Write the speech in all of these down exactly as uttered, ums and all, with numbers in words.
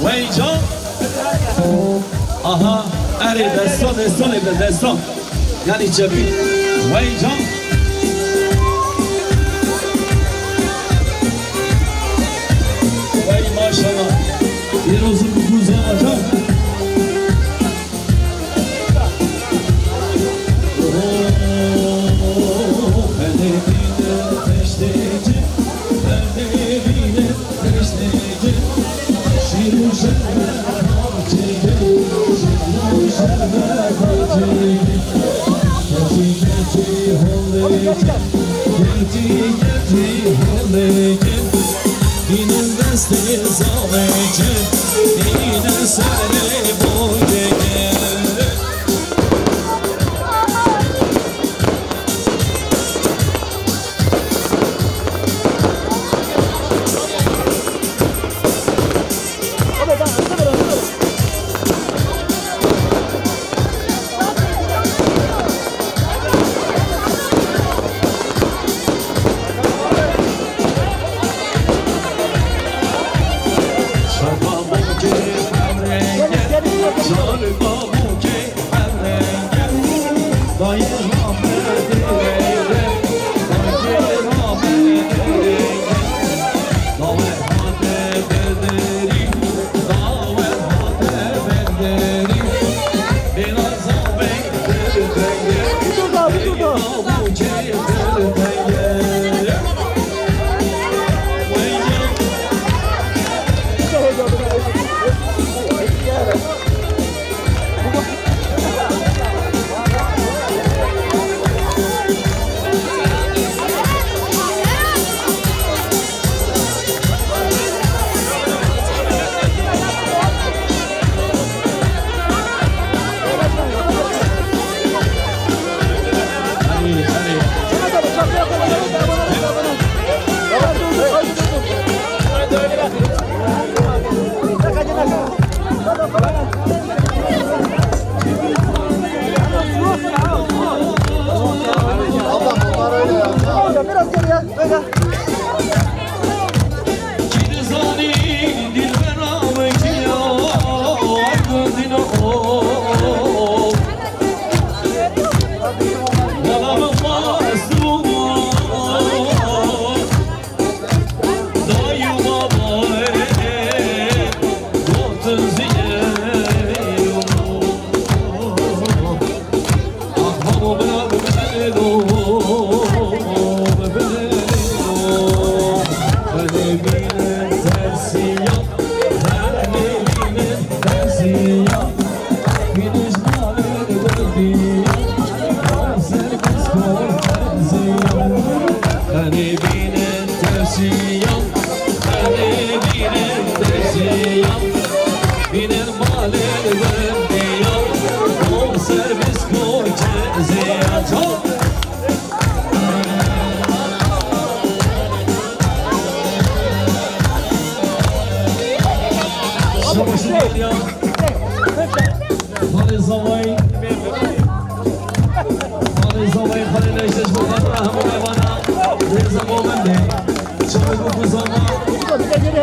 Weycan. Aha, erê, destan, destan, destan. Yani cepî. Weycan. Wey maşallah. Pîrozin bi guzan. Bînin destê zavê cin, bînin serê boyê cin. Biraz geri ya. Böyle. Şabaş û beriya. Xalê Zavayî. Xalê Zavayî, xalê Neşe ji bo xatira hemû mêvana. Rêza Momendê. Çavê ku zava.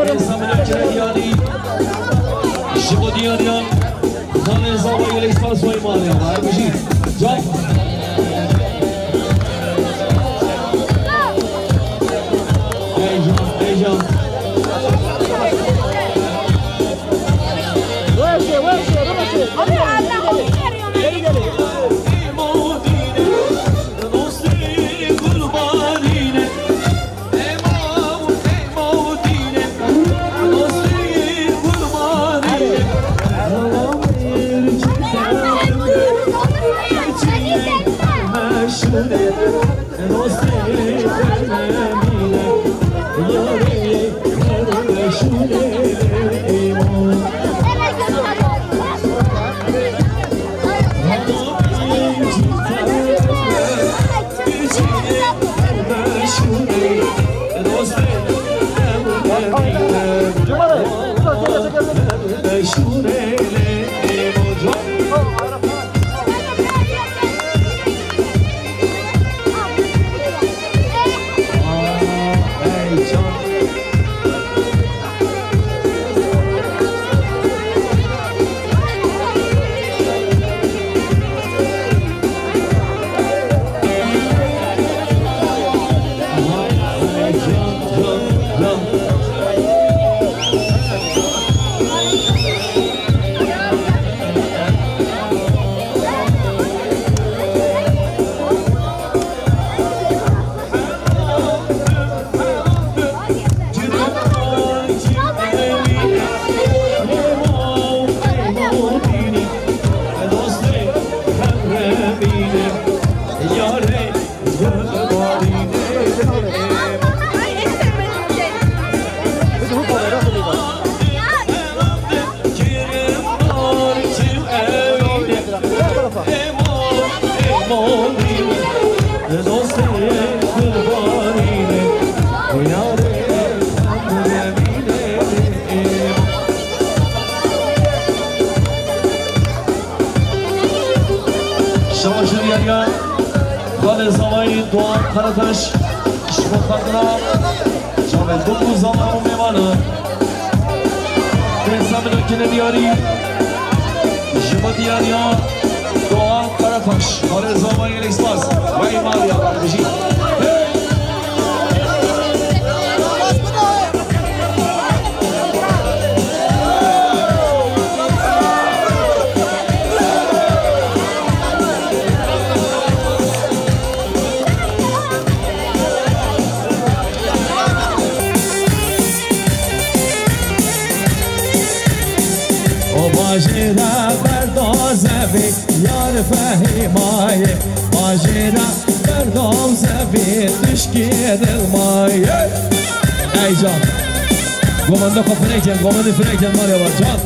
Rêza Melo Kireliyanî. Ji bo diyariyan. Xalê Zavayî lê spas wayî malê. Vay bijî. Can. Heyecan, heyecan. Şaşır yaya, Xalê Zavayî Doğan Karataş, ji bo xatira çavên bûk û zava û mêvana. Pênc sed milyon kine diyarî, ji bo diyariya Doğan Karataş, Xalê Zavayî gelek spas. Wey Maria, bijî. O bajêra berda zevê, yar fehîmayê. Bajêra berda zevê, tişkê dilmayê. Ey can. Gomende xwe firê ken, gomende firê ken, Maria var can.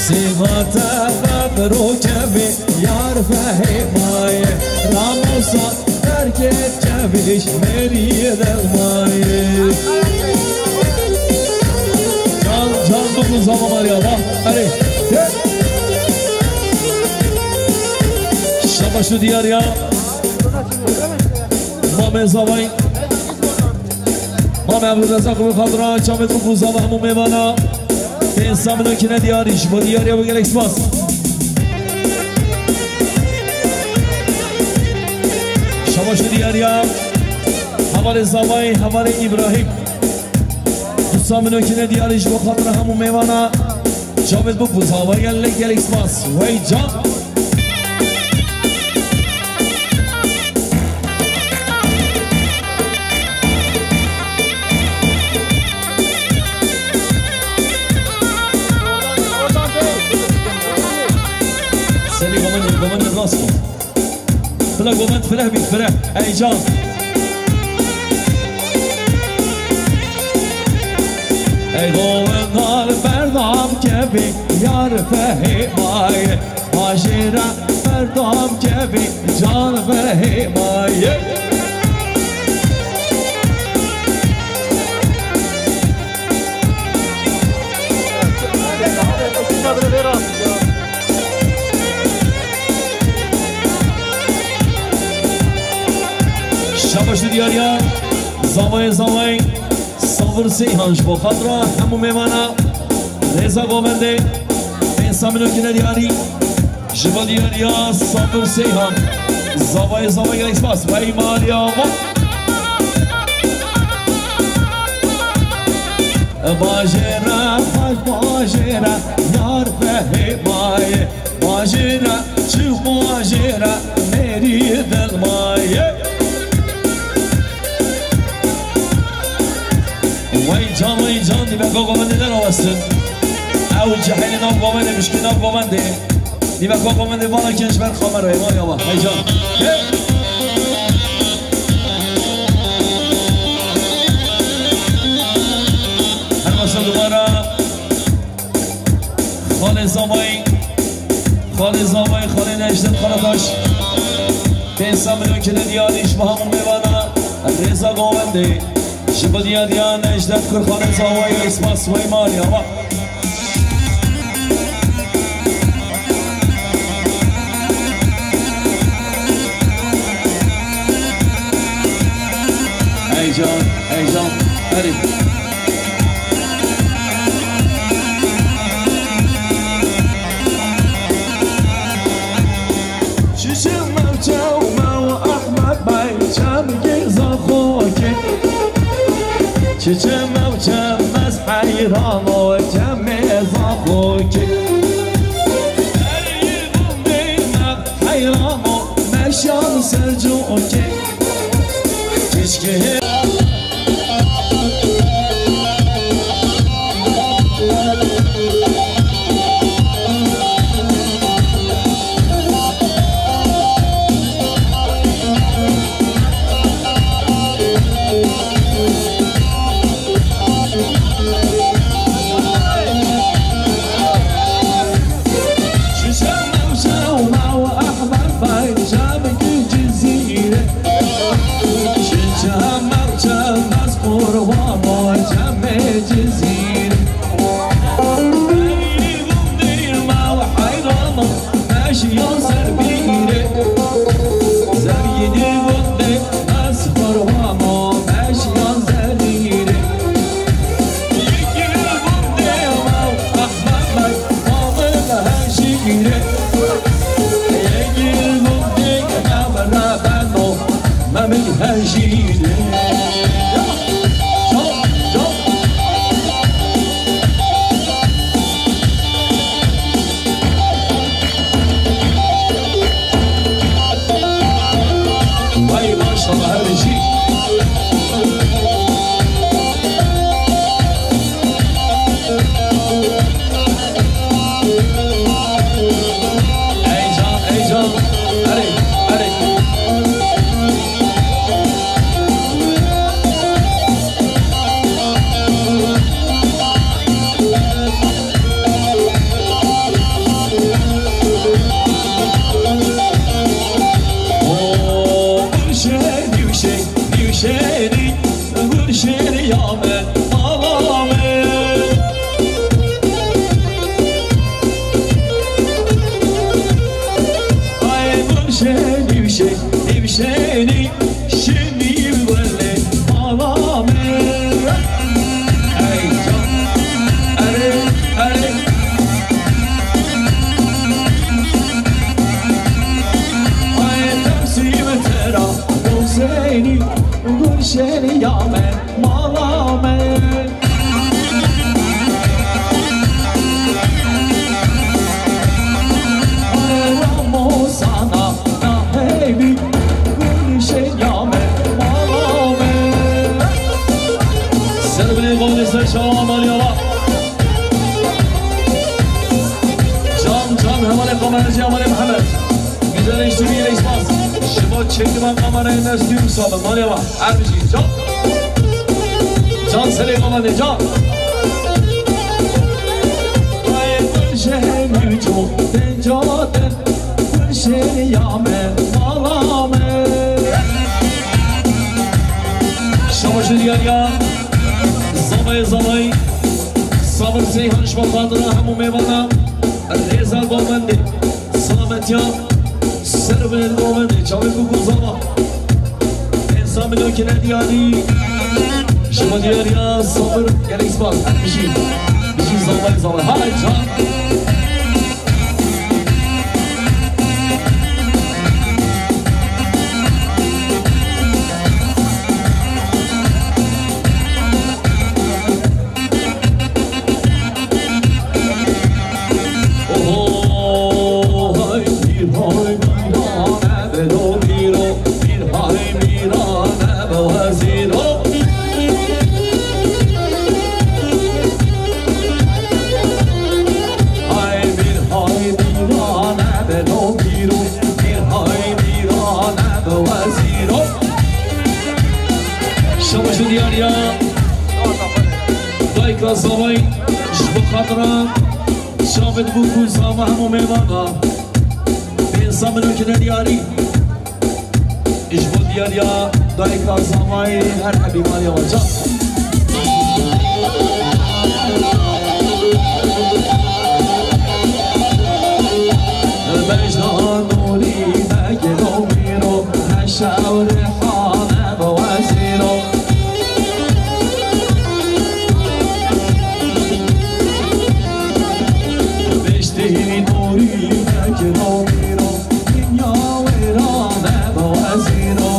Sêva te ve birokevê, yar fehêmayê. Ramosa terkê kevîş, merî delmayê. Can, can, bûk û zava Maria, va. Erê, gel. Şabaş û diyar ya. Mamê Zavay. Mamê Ebdulrezak bi xatira çavên bûk û zava hemû mêvana. Pênc sed milyon kine diyarî, ji bo diyariya we gelek spas. Şabaş û diyariya hevalê Zavay, hevalê Îbrahîm. Du sed milyon kine diyarî, ji bo xatira hemû mêvana. Çavên bûk û zava gelek gelek spas. Wey can. Serî gomendê, gomendê rast bû. Bila govend fireh bî, fireh. Ey can. Ey govendar berdam kevî, yar fehîmayê. Bajêra berdam kevî, can fehîmayê. Şabaş diyariya, zavayê zavayê, Sabir Seyhan ji bo xatira hemû mêvana, rêza govendê, pênc sed milyon kine diyarî. Ji bo diyariya Sabir Seyhan. Zavayê zavayê gelek spas. Wey Maria va. Bajêra, bajêra, yar fehêmayê. Bajêra, çi bajêra, merî dilmayê. Wey can, wey can, dîbeka govendê derawestin. Ew cehilê nav govendê, mişkî nav govendê. Dîbeka govendê vana kin ji ber kamerayê, vay Allah, hey can. Hey! Her başa dubara. Xalê Zavayî, Xalê Zavayî, Xalê Necdet Karataş. Pênc sed milyon kine diyarî ji bo hemû mêvana, rêza govendê. Ji bo diyariya Necdet Kur Xalê Zavayî, spas wey Maria va. Heyecan, heyecan. Hadi. Çiçim ev çew me û Ehmed Bey çem gê zaxokê. Çiçim ev çem ez heyran o çemê zaxokê. Her yî bû bê me heyran o meşan Selcûkê. Çişkê. Her jî de. Çal, çal. Vay maşallah, her jî. Heyecan, heyecan. Hadi, hadi. O, Gülşen, Gülşen, Gülşenî, Gülşenî ya me, mala me. Ay Gülşen, Gülşen, Gülşenî, şinî wele mala me. Ay can, erê, erê. Ay temsîl tera, Gülşenî, Gülşenî ya me. Mala me. Ramosana, na heyvî, gulşen ya me, mala me. Ser bilê, gavê ser çawa, Maryama. Can, can, hevalê kameracı, hevalê Mehmet. Güzel eşliğiyle ispas. Şiva çekti ben kamerayı, ne istiyorum sabah, Maryama. Her bir şey can. Can serê mama ne can. Ay Gülşen Gülço, Tencoten, Gülşen ya me, mala me. Şabaşı diyar ya. Zavay zavay. Sabir Seyhan şma xatira hemû mêvana. Rêza govendê. Selametiya ser ve govendê, çavê ku ku zava. Ensa min o kine diyarî. Şima diyariya sabir, gelek spas. Bijî, bijî zavay zavay. Hay can. Oho, hay, bir hay, bir ane, belo, biro, bir hay, bir ane, be weziro. Hay, bir hay, bir ane, belo, biro, bir hay, bir ane, be weziro. Şabaş diyar ya. Dayka zavay, ji bo xatira Şavê bû ku zava hemû mêvana. Bê insan min wekine diyarî. Ji bo diyariya dayika zavayê her hebî Maryama can. Bejna nûrî me gelo mîro, heşew rihane bi wezîro. Biştî nûrî vekiro mîro, dinya wêran e bi wezîro.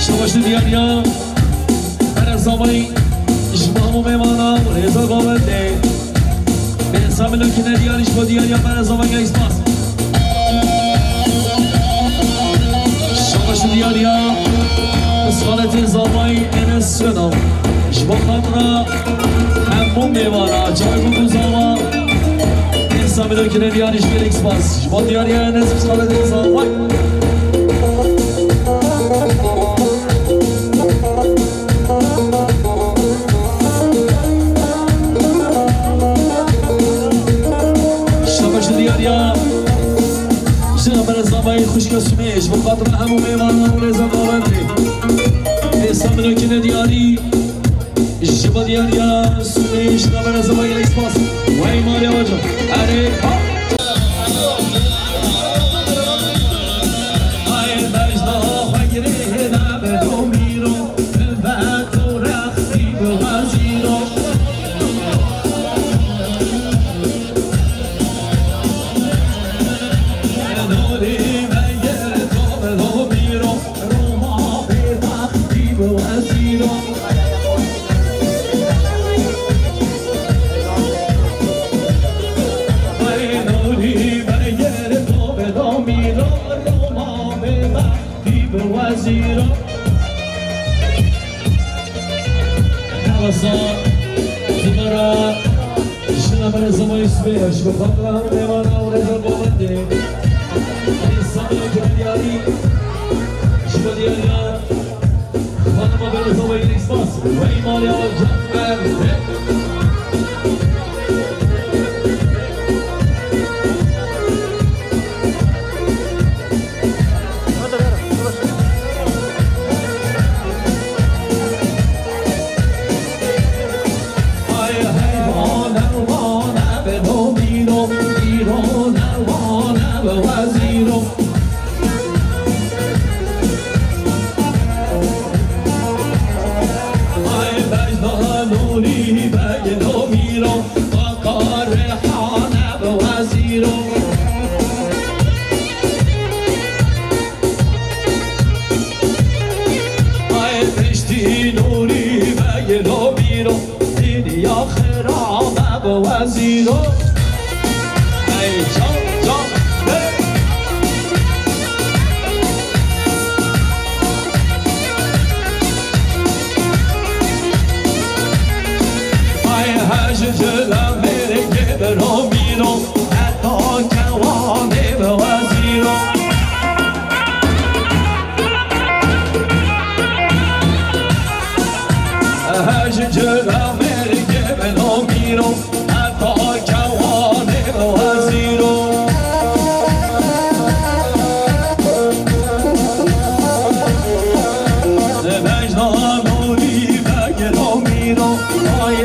Şabaş diyar ya. Bere zavayî ji bo hemû mêvana û rêza govendê. Bê insan min wekî nediyar ji bo diyariya bere zavayî gelek spas. Şabaş diyariya. Pisxaletê zavayî Enes Sönal. Ji bo xatira hemû mêvana çavê ku zava. Bê insan min wekî nediyar ji gelek spas. Ji bo diyariya Enes pisxaletê zavayî. Şabaş diyar ya. Ji Emre Zamayî xwişka Sumê, ji bo xatira hemû mêvanan û rêza govendê. Êsa min wekî nediyarî. Ji bo diyariya Sumê, ji Emre Zamayî gelek spas. Wey Maria Hoca. Erê, ha. Rasa, Zubara, Şina Mene Zama Yusufê, Eşko Fakra, Levana, Reza Govende, Resa Diyarî, Şima Diyarî, Xanima Bene Zama Yusufas, Wey Maria Can Erde. Ay piştî nûrî vegilo mîro, dinya xirabe bi wezîro. Ey can, can, hey. Ay hej cila mêrê gêbiro mîro, heta kewanê bi wezîro. Hej cila mêrê gêbiro mîro, heta kewanê bi wezîro. Bejna nûrî vegiro mîro, ay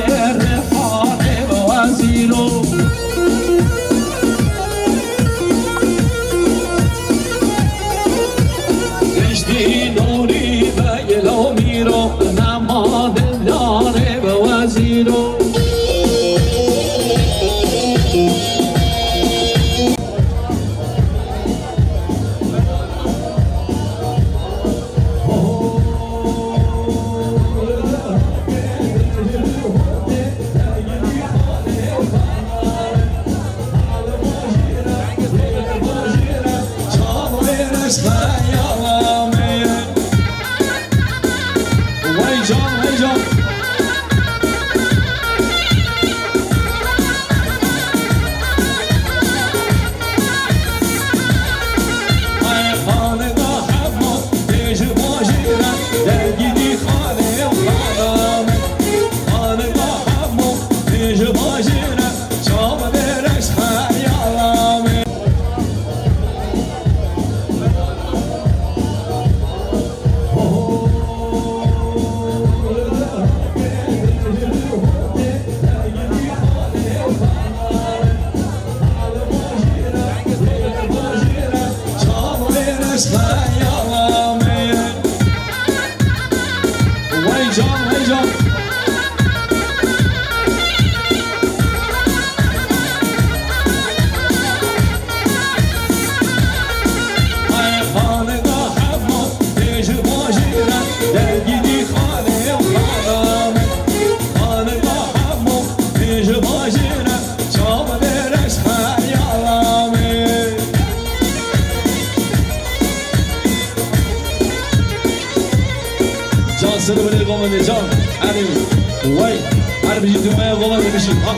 refanê bi wezîro. Piştî nûrî vegilo mîro, nema dildarê bi wezîro. Vay can, vay can. Ay xanê da hema bêji bajêre, dergînî xanê û xana me. Xanê da hema bêji bajêre, çav bêreş xeyala me. Vay can, vay can. Ay xanê da hema bêji bajêre, dergînî xanê û xana me. Xanê da hema bêji bajêre, çav bêreş xeyala me. Can sırrı bile komedi can. Hadi. Vay. Hadi bir dünyaya komedi bir şey. Ha.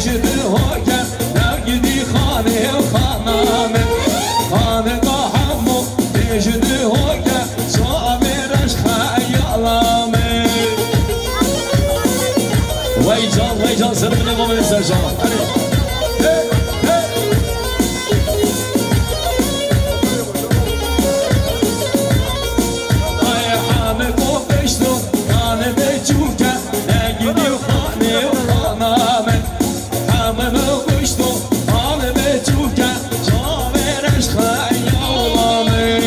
Ji di hoke, nagidî xanê û xana min. Xanê da hemû, tê ji di hoke, çavê reş xeyala min. Wey can, wey can, ser bine, baba, ser can. Hadi. Hey, hey. Ay, hame ko peşto, nane de çûke, ne gidî xanê û xana min. Hame me kuşto, hame me çûke, çavê reş xeyala min.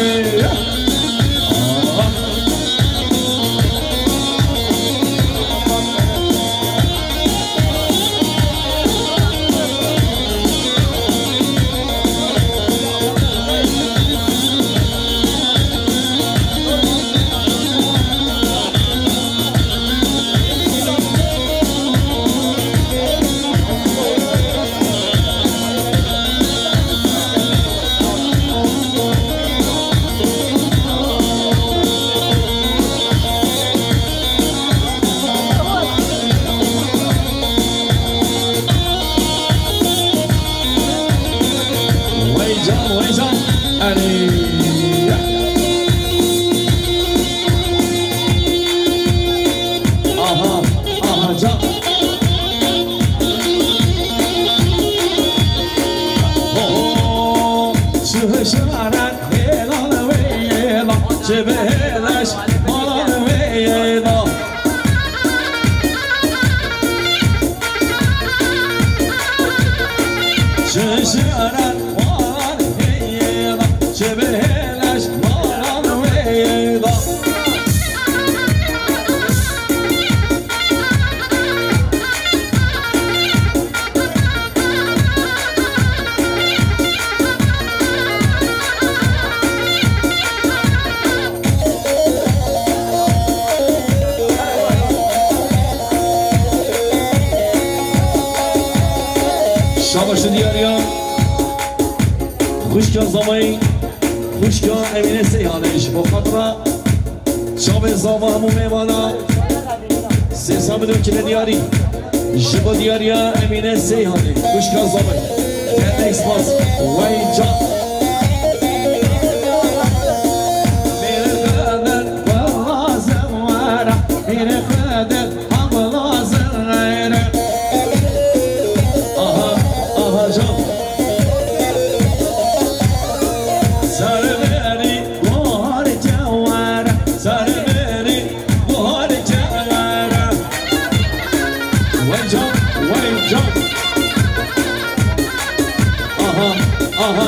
Wey can, wey can. Erê. Aha, aha can. Ho, ho. Çi hişaret hêlan wê yê la, çi bi hêleş malan wê yê la. Çi hişaret malan wê yê la, çi bi hêleş malan wê yê la. Şabaş diyariya. Xwişka Zamayî, xwişka Emîne Seyhanê ji bo xatira çavê zava hemû mêvana. Sê sabit û kine diyarî. Ji bo diyariya Emîne Seyhanê, xwişka Zamayî. Gelek spas. Wey can. Mêrê Xedir, belaze were, Mêrê Xedir. Aha, aha can. Serverî buhar kewere, serverî buhar kewere. Wey can, wey can. Aha, aha.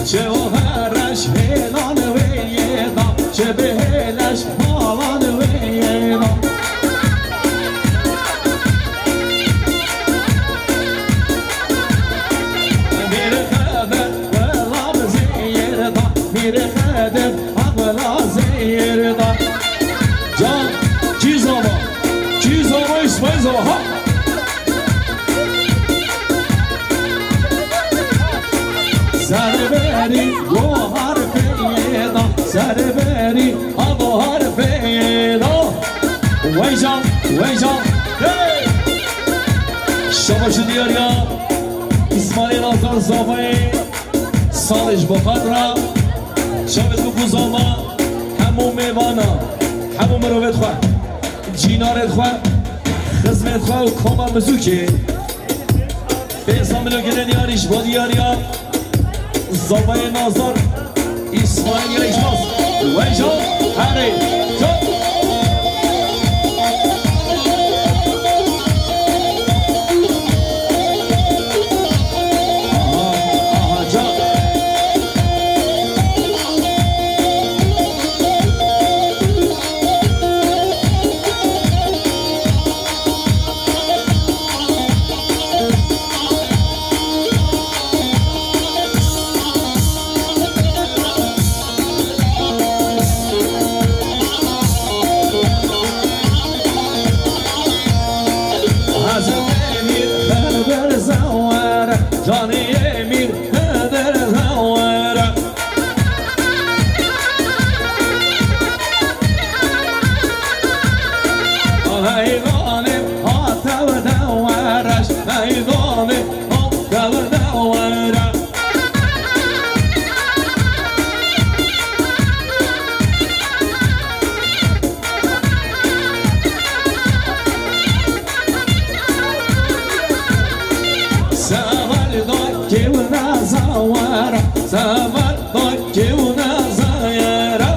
Çi o hereş hêlan wê yê da, çi bi hêleş malan wê yê da. Mîrê Xedir wela bi zêr da, Mîrê Xedir ha wela zêr da. Can, kî zava, kî zava, Îsmaîl zava, ha? Serverî gohar peyda, serverî agohar peyda. Wey can, wey can, hey! Şabaş diyariya, Îsmaîlê Nazar zavayê salê ji bo xatira çavê ku zava hemû mêvana, hemû mirovê xwe, cînarê xwe, xizmê xwe û koma mizûkê. Pêsa min û gelê diyarî ji bo diyariya zavayê Nazar Îsmaîl ya Îcbaz. Wey can, herê, can. Aha, aha, can. Meydanê hatew de wereş, meydanê hatew de were. Seval da kewna zawara, seval da kewna zayara.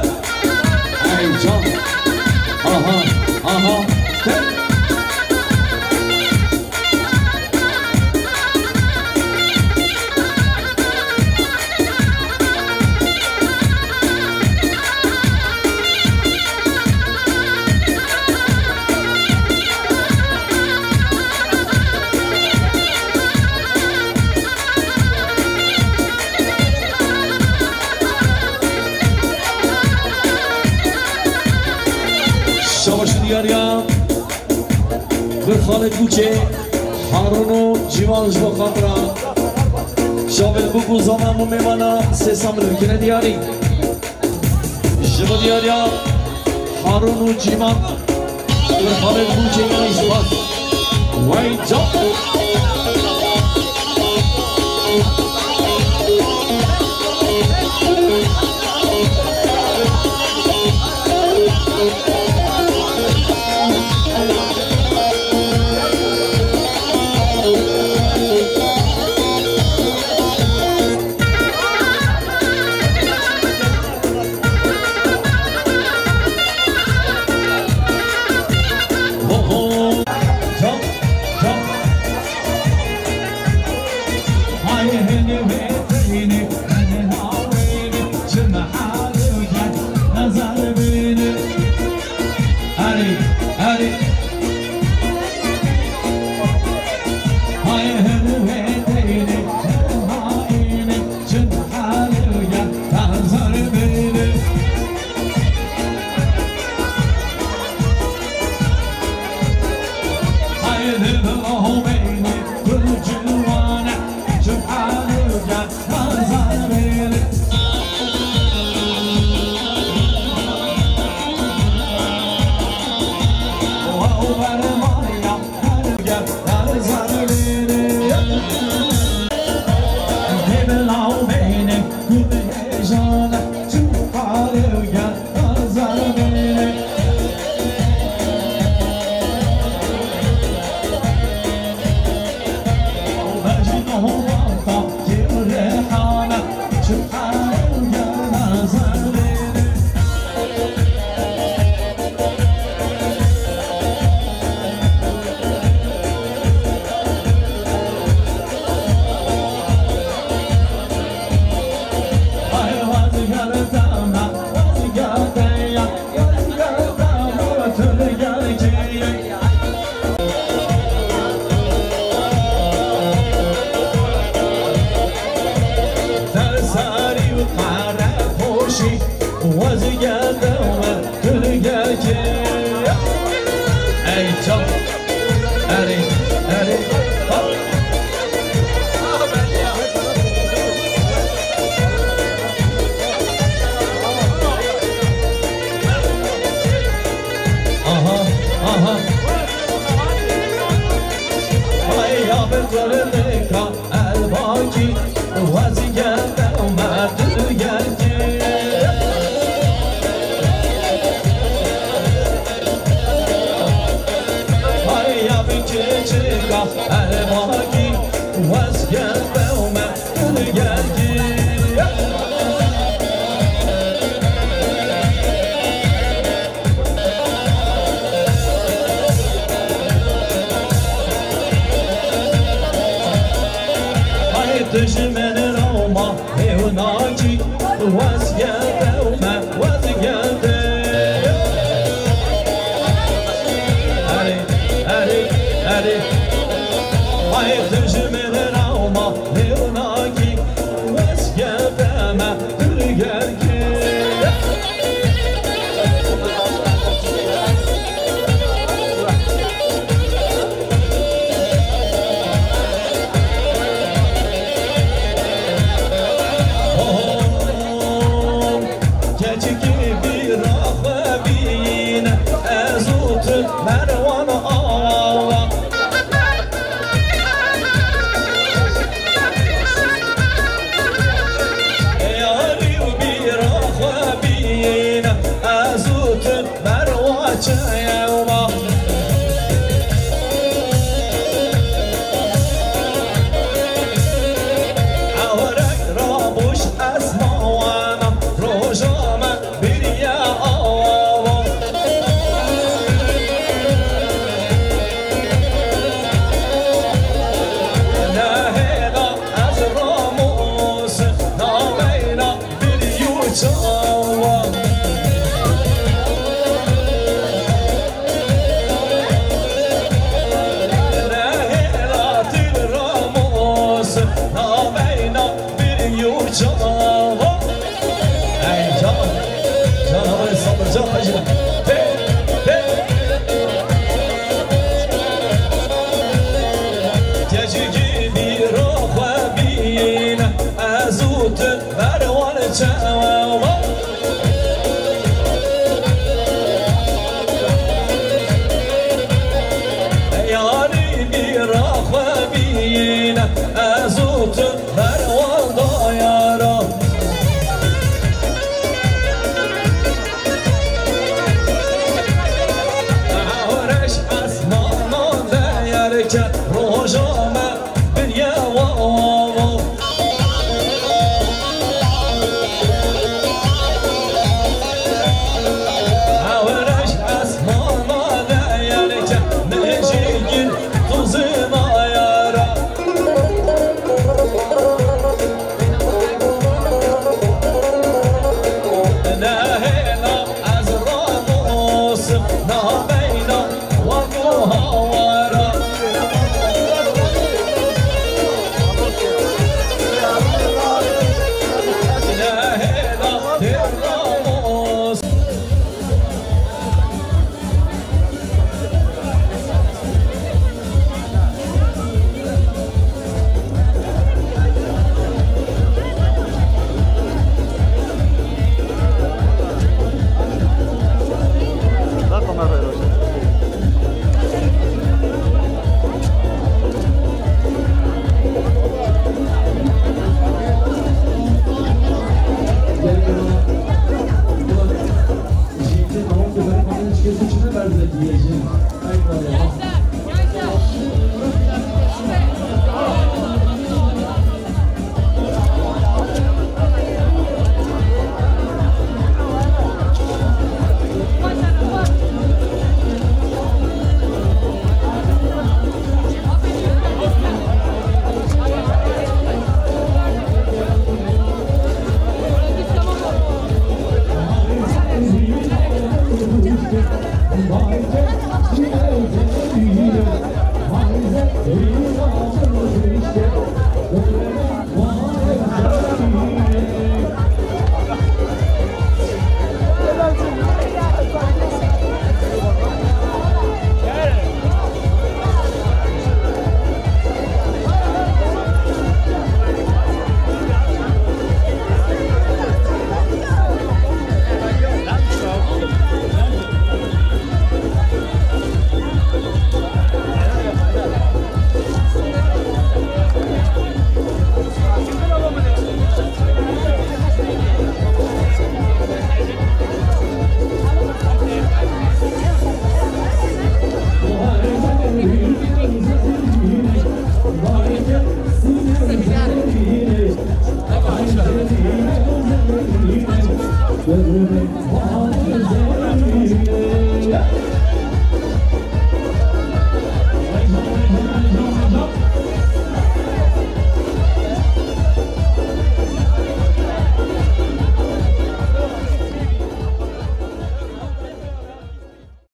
Ey can. Aha, aha. Şabaş diyariya. Bir Xalid Guçê, Harun û Civan ji bo xatira Şabil Bûk û Zaman û mêvana sê sed milyon kine diyarî. Ji bo diyariya Harun û Civan, bir Xalid Guçê, yanî spas. Wey can. Ey can. Erê, erê. Hop. Aha, aha. Ay ya, ben zorundayım. Elbakî wezîgete me tu yekê. Ay ya bi keçika elbakî wezîgete me tu yekê. Ay tu ji min re ma hêwnakî, wezgete û me wezgete. Erê, erê, erê. Ay tu ji min re ma hêwnakî, wezgete me tu yekê. Keçikê bîra xwe bîne, ez û tu Merwan Çawa. Ew reng rabûş esmana, roja me biriye awa. Nehêla ez ramosim, naveyna Birî û çawa. Nehêla til ramos, naveyna birî û çawa. Ey can, cana wê sabircan hejî. Tê, tê. Tecî bîra xwe bîne, ez û tu. Berwan çawa. Yanî bîra xwe bîne, ez û tu berwan dayara. Hewreş esmana deyerke, roja me Biriye wa wa wa. Hewreş esmana deyerke, nêjîgîn tu zina yara. Nehêla ez ramosim, naveyna